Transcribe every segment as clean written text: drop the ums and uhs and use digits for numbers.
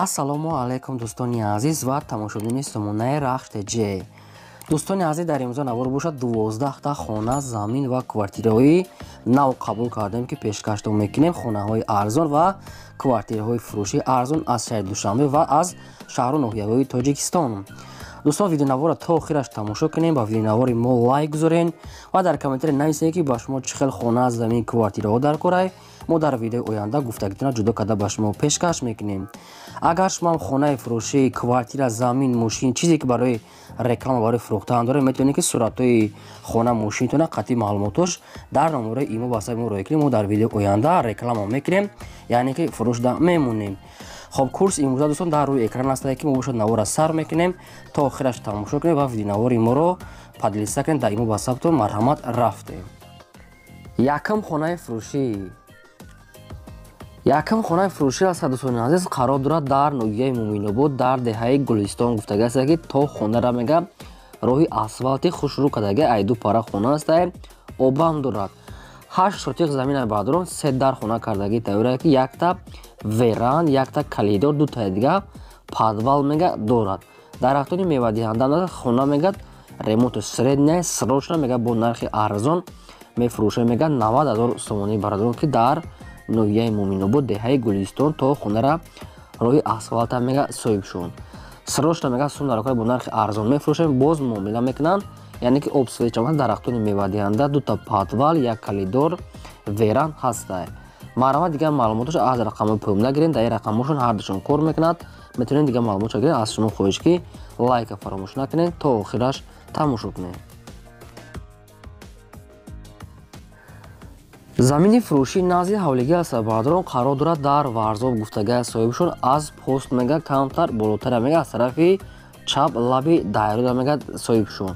Ассалому алайкум дӯстони азиз ва тамошобинони сомонаи Рахш ТЖ. Дӯстони азиз, дар имрӯза навор бошад 12 та хона, замин ва квартираҳои нав қабул кардем, ки пешкаштон мекунем. Хонаҳои арзон ва квартираҳои фурӯшии арзон аз шаҳри Душанбе ва аз шаҳру ноҳияҳои Тоҷикистон. Дӯстон, видеонаворро то охираш тамошо кунем, ба видеонавори мо лайк гузорен ва дар комментария нависед, ки ба шумо чӣ хел хона, замин, квартираҳо дар корай. Мо дар видеои оянда гуфтагитона ҷудо карда ба шумо пешкаш мекунем. Агар шумо ҳам хонаи фурӯшӣ, квартира, замин, мошин, чизе ки барои реклама, барои фурӯхтан доред, метавонед, ки суратҳои хона, мошинтона қатъи маълумотош дар номерои имо ба саби мо роя кунем. Мо дар видеои оянда реклама мекунем, яъне ки фурӯшда мемонем. Хоб, курс имрӯза, дӯстон, дар рӯи экран астае, ки мо бошад наворро сар мекунем, то охираш тамошо кунем ва видеонавори моро поделиться кунем дар имо ба сабтон. Марҳамат, рафтем. Якум хонаи фурӯшӣ. Якум хонаи фурӯшӣ аст, дӯстони азиз, қарор дорад дар ноҳияи Муминобод, дар деҳаи Гулистон гуфтага аст, ки то хонара мега роҳи асфалти хушрӯ кардага, айду пара хона аст, обам дорад. 8 сотиқ замина баъдорон, се дар хона кардагӣ тайёра, ки якта веранд, якта калидор, дутаи дига подвал мега дорад. Дарахтони мевадиҳанда. Хона мега ремонту средняя, срочно мега бо нархи арзон мефурӯша, мега 90 ҳазор сомонӣ, бародарон, ки дар ноҳияи Муминобод, деҳаи Гулистон, то хонара роҳи асфалта мега соҳиб шуд. Срочно мега сум дарокҳои бо нархи арзон мефурӯшем, боз муомила мекунанд, яъне ки об свеча, дарахтони мевадиҳанда, дута подвал, як калидор, веранд ҳастай. Марҳамат, дигар маълумоташ аз рақамҳои поём нагирем, дар ин рақамҳошон ҳардушон кор мекунад. Метавонед дигар маълумотша гиред. Аз шумо хоҳиш, ки лайка фаромӯш накунед, то охираш тамошо кунед. Замини фурӯшии назди ҳавлигӣ аст, бародарон, қарор дорад дар Варзоб гуфтага соҳибшон, аз пост мега камтар болотара мега, аз тарафи чап лаби дайрода мега соҳибшон.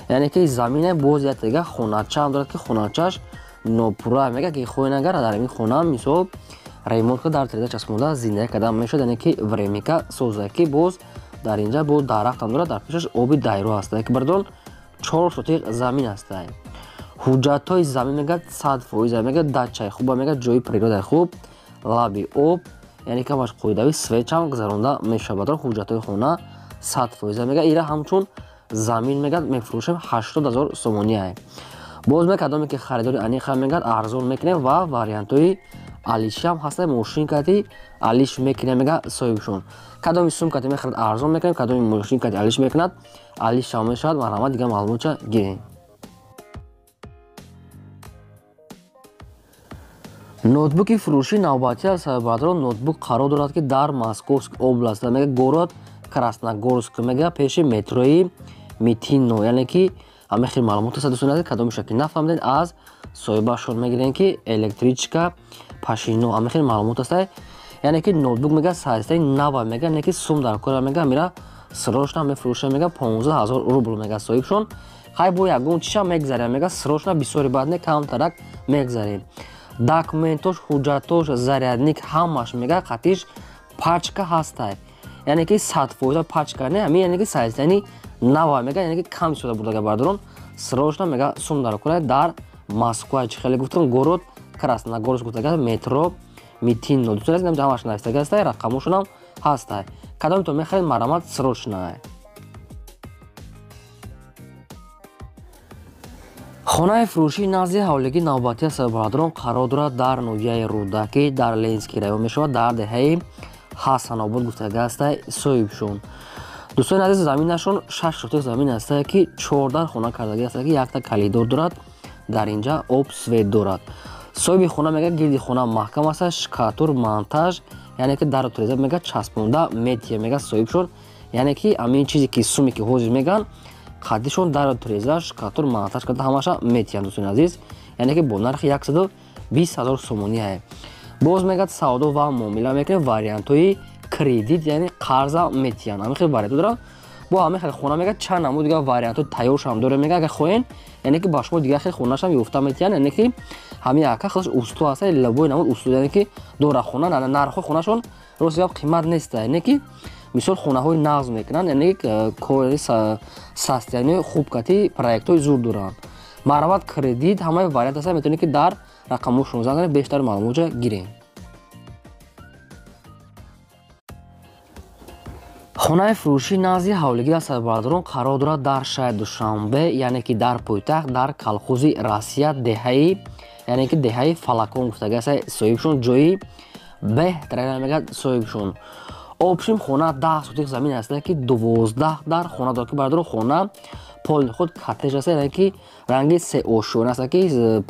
Яъне ки замине боз як дига хоначаам дорад, ки хоначааш нопурра мега, ки хоҳед агар дар ин хона мисол ремонт карда, дар тереза часпонда зиндагӣ карда мешавад, яъне ки времика соза, ки боз дар инҷа боз дарахтам дорад, дар пешаш оби дайро ҳаст, ки бародарон 4 сотиқ замин ҳастад. Ҳуҷҷатҳои замин мега 100% мега, дачаи хуба мега, ҷои природаи хуб, лаби об, яъне ки ҳамаш қоидави, свечам гузаронда мешавад. Бародарон, ҳуҷҷатҳои хона 100% мега, ира ҳамчун замин мега мефурӯшем 80 ҳазор сомоние. Боз мега кадоме ки харидори аниқа мега арзон мекунем ва вариантҳои алишиам ҳаста, мошин кати алиш мекунем мега соҳибшон. Кадоми сум кати мехарад, арзон мекунем, кадоми мошин кати алиш мекунад, алишам мешавад. Марҳамат, дигар маълумотча гирем. Ноутбуки фурӯшии навбатӣ аст, бародарон. Ноутбук қарор дорад, ки дар Московск област мега, город Красногорск мега, пеши метрои Митино, яъне ки ҳама хел маълумот аст, дӯстони азиз. Кадомеша ки нафаҳмидед, аз соҳибашон мегирем, ки электричка Пашино, ҳама хел маълумот аст. Яъне ки ноутбук мега саистаи нава мега, яъне ки сум дар кора мега, мира срочно мефурӯша мега 15 ҳазор рубл мега соҳибшон. Хай, бо ягон чиша мегзарем мега, срочно бисёри баъд не, камтарак мегзарем. Документош, ҳуҷҷатош, зарядник ҳамаш мега қатиш пачка ҳастай, яъне ки 100% пачка не, ҳамин яъне ки саистани нава мега, яъне ки кам истифода бурдага, бародарон, срочно мега сум дар кора дар Москва, чӣ хеле гуфтам, город Красногорск гуфтага, метро Митино. Дӯстони азиз, ҳамаш навистага ҳастай, рақамошонам ҳастай. Кадомитон мехаред, марҳамат, срочно. Хонаи фурӯшии назди ҳавлигӣ навбатӣ аст, бародарон, қарор дорад дар ноҳияи Рӯдакӣ, дар Ленинский район мешавад, дар деҳаи Ҳасанобод гуфтага ҳастай соҳибшон. Дӯстони азиз, заминашон 6 сотиқ замин ҳастае, ки 14 хона кардагӣ ҳастае, ки якта калидор дорад, дар инҷа об, свет дорад. Соҳиби хона мега гирди хона маҳкам аст, шкатур монтаж, яъне ки дару тереза мега часпонда метия мега соҳибшон, яъне ки ҳамин чизе ки суме ки ҳозир меган, қаддишон дару тереза, шкатур монтаж карда ҳамаша метиҳанд, дӯстони азиз, яъне ки бо нархи 120 ҳазор сомоние. Боз мегӯяд савдо ва муомила мекунем, вариантҳои кредит, яъне қарза метиҳанд, ҳамин хел вариантҳо доранд. Бо ҳамин хел хона мегӯяд чанд намуд дигар вариантҳо тайёршам дорем мега, агар хоҳен, яъне ки ба шумо дигар хел хонашам ёфта метиҳанд, яъне ки ҳамин ака худаш усто аст, лабои намуд усто, яъне ки дора хона, нархҳои хонашон рост гап қимат нест, яъне ки мисол хонаҳои нағз мекунанд, яъне ки кори састияни хуб кати проектҳои зур доранд. Марҳамат, кредит ҳамаи вариант аст, метавонед ки дар рақамҳо 16 бештар маълумотҷа гирем. Хонаи фурӯшӣ назди ҳавлигӣ аст, бародарон, қарор дорад дар шаҳри Душанбе, яъне ки дар пойтахт, дар колхози Россия, деҳаи, яъне ки деҳаи Фалакон гуфтагӣ аст соҳибшон, ҷои беҳтарин мегӯяд соҳибшон. Общим хона 10 сотих замин аст, ки 12 дар хона дорад, ки бародарон хона полный худ коттедж аст, яъне ки ранги сеошёна аст, ки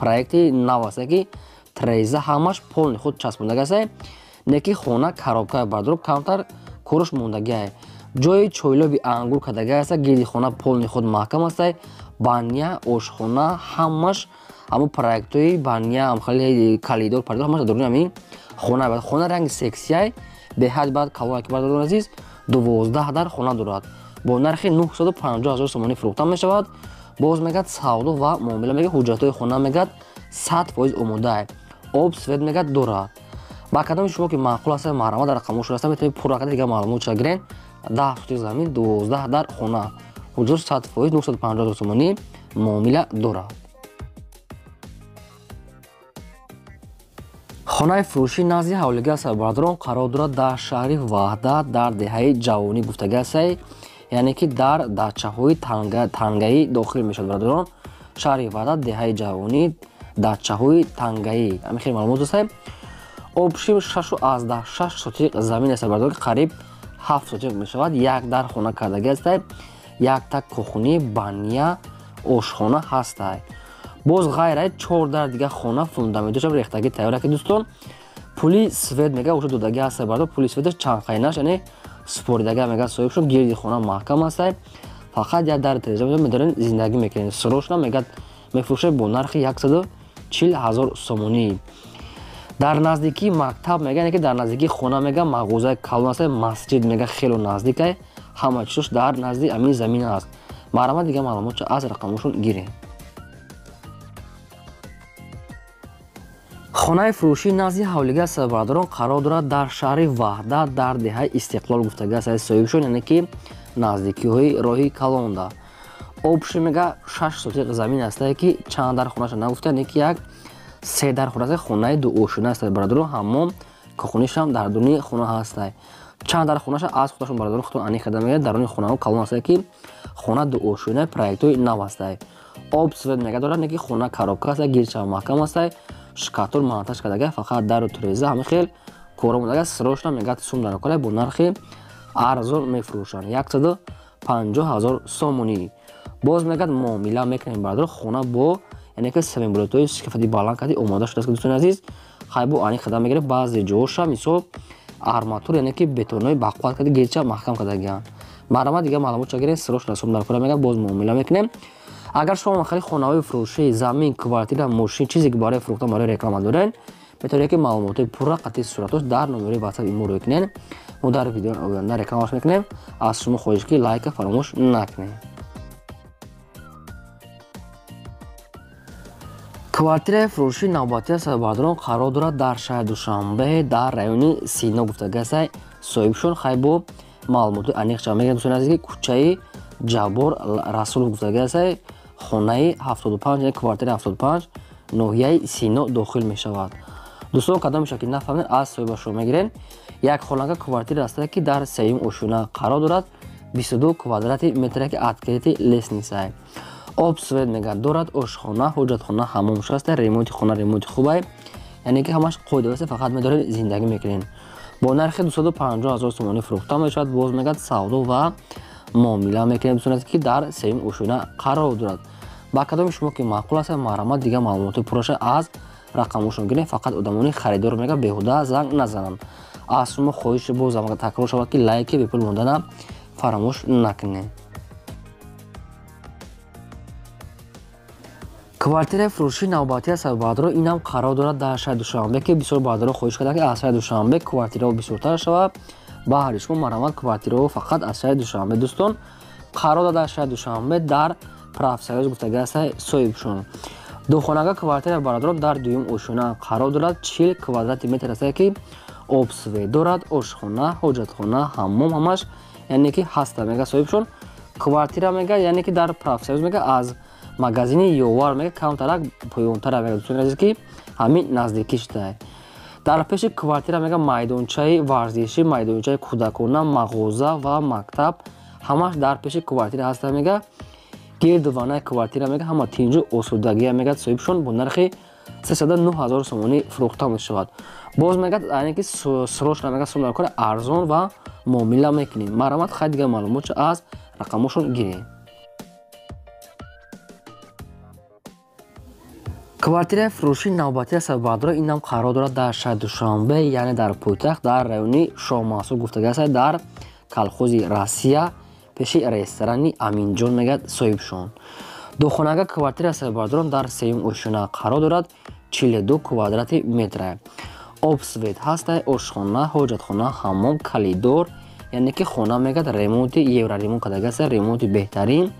проекти нав аст, ки треза ҳамаш полный худ часпондагӣ аст, не ки хона коробка, бародарон, камтар корш мондагиае. Ҷои чойлоби ангур кардагӣ аст, гирди хона полный худ маҳкам аст, баня, ошхона ҳамаш ҳамун проектҳои баня, хеле калидор паридор ҳамаш даруни ҳамин хона. Хона ранги сексиай беҳад баъд калон, ки бародарон азиз, 12 дар хона дорад. Бо нархи 950 ҳазор сомонӣ фурӯхта мешавад. Боз мегӯяд савдо ва муомила, мегӯяд ҳуҷҷатҳои хона мегӯяд 100% омодае. Об, свет мегӯяд дорад. Ба кадоми шумо ки маъқул аст, марҳамат, дар рақамҳо аст, метавонед пурра карда дигар маълумот ча гирен. 10 сотих замин, 12 дар хона, ҳуҷҷат 100%, 950 ҳазор сомонӣ муомила дорад. Хонаи фурӯшӣ назди ҳавлигӣ аст, бародарон, қарор дорад дар шаҳри Ваҳдат, дар деҳаи Ҷавонӣ гуфтагӣ аст, яъне ки дар дачаҳои тангаӣ дохил мешавад, бародарон. Шаҳри Ваҳдат, деҳаи Ҷавонӣ, дачаҳои тангаӣ, ҳамин хеле маълумот аст. Общим 6,6 сотих замин аст, бародарон, ки қариб 7 сотих мешавад. Як дар хона кардагӣ аст, якта кухни, баня, ошхона ҳаст. Боз ғайра 4 дар дигар хона фундаменташ рехтагӣ тайёр, ки дӯстон, пули свет мега уже додагӣ ҳаст, бародарон, пули светаш чанд қайнаш, яъне супоридагӣ мега соҳибшон, гирди хона маҳкам аст, фақат як дар тереза медорен зиндагӣ мекунед. Срочно мега мефурӯшад бо нархи 140 ҳазор сомонӣ. Дар наздикии мактаб мега, яъне ки дар наздикии хона мега мағозаи калон аст, масҷид мега хело наздик аст, ҳама чизош дар назди ҳамин замин аст. Марҳамат, дигар маълумотча аз рақамҳошон гиред. Хонаи фурӯшӣ назди ҳавлигӣ аст, бародарон, қарор дорад дар шаҳри Ваҳдат, дар деҳаи Истиқлол гуфтагӣ аст соҳибшон, яъне ки наздикиҳои роҳи калонда. Общий мега 6 сотих замин аст, ки чанд дар хонаша нагуфта, яъне ки як се дар хона аст, хонаи дуошина аст, бародарон, ҳамон кухнишам дар дуни хона ҳаст. Чанд дар хонаша аз худашон, бародарон, худтон аниқ карда мегӯяд, даруни хонаҳо калон аст, ки хона дуошина проектҳои нав аст. Об, свет мега дорад, не ки хона коробка аст, гирча маҳкам аст, шкатур монтаж кардага, фақат дару треза ҳамин хел кора мондага, срочно мегӯяд сум дар кора бо нархи арзон мефурӯшанд, 150 ҳазор сомонӣ. Боз мегӯяд муомила мекунем, бародарон, хона бо яъне ки семимблотҳои сифати баланд карди омода шудааст, дӯстони азиз, хай бо аниқ карда мегиред, баъзе ҷоша мисол арматур, яъне ки бетонҳои бақувват карди гирча маҳкам кардагианд. Марҳамат, дигар маълумот ча гиред, срочно сум дар кора мегӯяд, боз муомила мекунем. Агар шумо махали хонаҳои фурӯшӣ, замин, квартира, мошин, чизе ки барои фурӯхтан, барои реклама доред, метавонед ки маълумотҳои пурра қатъи суратош дар номери WhatsApp имо рӯй кунед. Мо дар видеои оянда рекламаш мекунем. Аз шумо хоҳиш ки лайка фаромӯш накунед. Квартираи фурӯшии навбатӣ аст, бародарон, қарор дорад дар шаҳри Душанбе, дар райони Сино гуфтагӣ аст соҳибшон, хай бо маълумотҳои аниқ ча мегӯяд, дӯстони азиз, ки кӯчаи Ҷаббор Расулов гуфтагӣ аст, хонаи 75, яъне квартираи 75, ноҳияи Сино дохил мешавад. Дӯстон, кадом мешавад ки нафаҳмед, аз соҳибашро мегиред. Як хонага квартира аст, ки дар сеюм ошёна қарор дорад, 22 квадрати метр, ки открытый лестница. Об, свет мегӯяд дорад, ошхона, ҳоҷатхона, ҳамом аст, ремонти хона ремонти хубай, яъне ки ҳамаш қоида аст, фақат медоред зиндагӣ мекунед. Бо нархи 250 ҳазор сомонӣ фурӯхта мешавад. Боз мегӯяд савдо ва муомила мекунем, дӯстони азиз, ки дар сеюм ошёна қарор дорад. Ба кадоми шумо ки маъқул аст, марҳамат, дигар маълумотҳои пурраша аз рақамҳошон гиред. Фақат одамони харидор мегӯяд беҳуда занг назананд. Аз шумо хоҳиш боз такрор шавад ки лайки бепул мондана фаромӯш накунед. Квартираи фурӯшии навбатӣ аст, бародарон, инам қарор дорад дар шаҳри Душанбе, ки бисёр бародарон хоҳиш карданд, ки аз шаҳри Душанбе квартираҳо бисёртар шавад. Баҳри шумо марҳамат, квартираҳо фақат аз шаҳри Душанбе, дӯстон, қарор дорад дар шаҳри Душанбе, дар профсоюз гуфтагӣ аст соҳибшон. Духонага квартира, бародарон, дар дуюм ошёна қарор дорад, 40 квадрати метр аст, ки об, свет дорад, ошхона, ҳоҷатхона, ҳаммом ҳамаш, яъне ки ҳаста мега соҳибшон. Квартира мега, яъне ки дар профсоюз мега аз магазини Ёвар мега камтарак поёнтара мега, дӯстони азиз, ки ҳамин наздикӣ шудаа. Дар пеши квартира мега майдончаи варзишӣ, майдончаи кӯдакона, мағоза ва мактаб ҳамаш дар пеши квартира ҳаста мега. Гирду ванаи квартира мега ҳама тинҷу осудагия мегад соҳибшон бо нархи 309 000 сомонӣ фурӯхта мешавад. Боз мегад яъне ки срочно мега сум дар кори арзон ва муомила мекунем. Марҳамат, хай дигар маълумотшо аз рақамошон гирем. Квартираи фурӯшии навбатии сабабдор инам қарор дорад дар шаҳри Душанбе, яъне дар пойтахт, дар райони Шоҳмансур гуфтагааст, дар колхози Россия пеши ресторани Аминҷон мегӯяд соҳибшон. Духонага квартира сабабдорон дар сеюм ошёна қарор дорад, 42 квадрати метра. Об свет ҳастай, ошхона, ҳоҷатхона, ҳаммом, калидор, яъне ки хона мегӯяд ремонти евроремонт кардагааст, ремонти беҳтарин,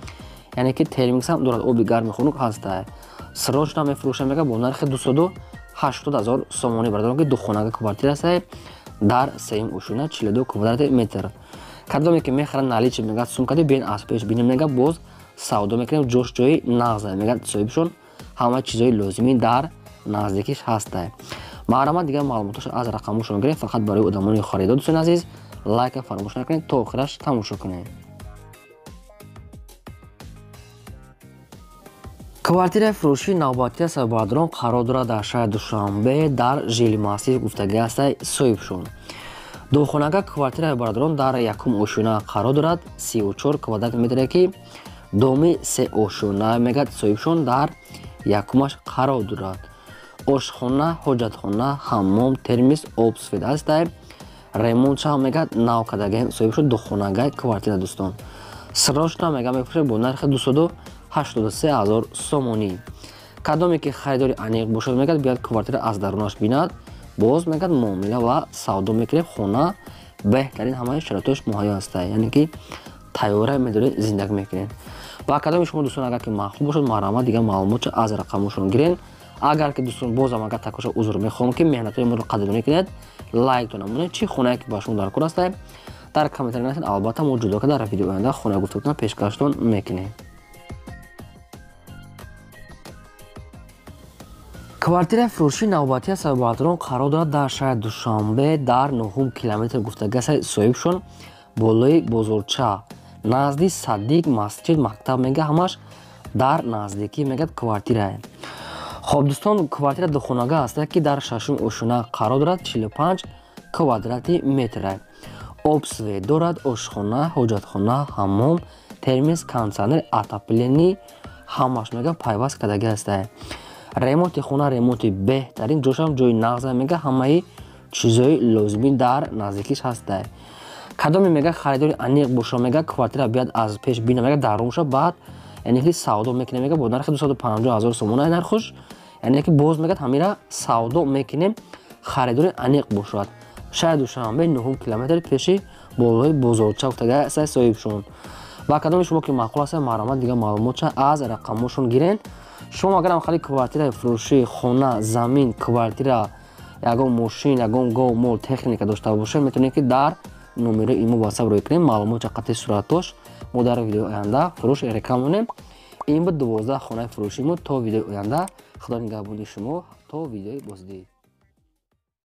яъне ки термикс ҳам дорад, оби гарми хунук ҳастай. Срочно мефурӯшам мега бо нархи 280 000 сомонӣ бародарон, ки духонага квартира ҳастай дар сеюм ошёна 42 квадрати метр. Кадоме ки мехарад наличи мегӯяд сумкади бен аз пеш бинем мега боз савдо мекунем, ҷош ҷои нағз мегӯяд соҳибшон, ҳама чизҳои лозимӣ дар наздикиш ҳастай. Марҳамат, дигар маълумоташро аз рақамошон гирем. Фақат барои одамони харидор дӯстони азиз лайка фаромӯш накунед, то охираш тамошо кунед. Квартираи фурӯшии навбатии сабабдорон қарор дорад дар шаҳри Душанбе дар Жилмассив гуфтагиастай соҳибшон. Духонага квартираи бародарон дар якум ошёна қарор дорад, 34 квадрат метре ки доми се ошёна мегӯяд соҳибшон дар якумаш қарор дорад. Ошхона, ҳоҷатхона, ҳаммом, термис, об свет ҳастай. Ремонтша мегӯяд нав кардагиам соҳибшон духонагаи квартира дӯстон. Срочно мега мефурӯшад бо нархи 283 000 сомонӣ. Кадоме ки харидори аниқ бошад мегӯяд биёяд квартира аз дарунаш бинад, боз мегӯяд муомила ва савдо мекунем, хона беҳтарин ҳамаи шароитош муҳайё ҳастай, яъне ки тайёра медоред зиндагӣ мекунед. Ва кадоми шумо дӯстон агар ки маъқул бошад, марҳамат, дигар маълумотшо аз рақамошон гирен. Агар ки дӯстон бозам агар такоша узр мехоҳам ки меҳнатҳои моро қадрдонӣ кунед, лайктон намонед, чӣ хонае ки ба шумо дар кор ҳастай дар комментария нависед, албатта мо ҷудо карда дар видеои оянда хонаи гуфтаготон пешкаштон мекунем. Квартираи фурӯшии навбатии сабабдорон қарор дорад дар шаҳри Душанбе дар 9 километр гуфтагиаст соҳибшон болои бозорча назди Садиқ масҷид мактаб мега ҳамаш дар наздикӣ мегӯяд квартирае. Хоб дӯстон, квартира духонага ҳаста ки дар шашум ошёна қарор дорад, 45 квадрати метра. Об свет дорад, ошхона, ҳоҷатхона, ҳаммом, термис, кондитсионер, отопление ҳамаш мега пайваст кардагӣ ҳастай. Ремонти хона ремонти беҳтарин, ҷошам ҷои нағз мега ҳамаи чизҳои лозимӣ дар наздикиш ҳастай. Кадоме мега харидори аниқ боша мега квартира биёяд аз пеш бина мега дарунша, баъд яъне ки савдо мекунем мега бо нархи 250 000 сомона нархуш, яъне ки боз мегӯяд ҳамира савдо мекунем, харидори аниқ бошад. Шаҳри Душанбе 9 километр пеши болои бозорча гуфтагиастай соҳибшон. Ва кадоми шумо ки маъқул ҳастед, марҳамат, дигар маълумотша аз рақамошон гирен. Шумо агарам хали квартираи фурӯшӣ, хона, замин, квартира, ягон мошин, ягон гов, мол, техника дошта бошед, метавонед ки дар номерои имо WhatsApp рӯй кунед, маълумотша қатъи суратош мо дар видеои оянда фурӯш реклама монем. Ин буд 12 хонаи фурӯшии мо. То видеои оянда Худо нигаҳбони шумо, то видеои боздид.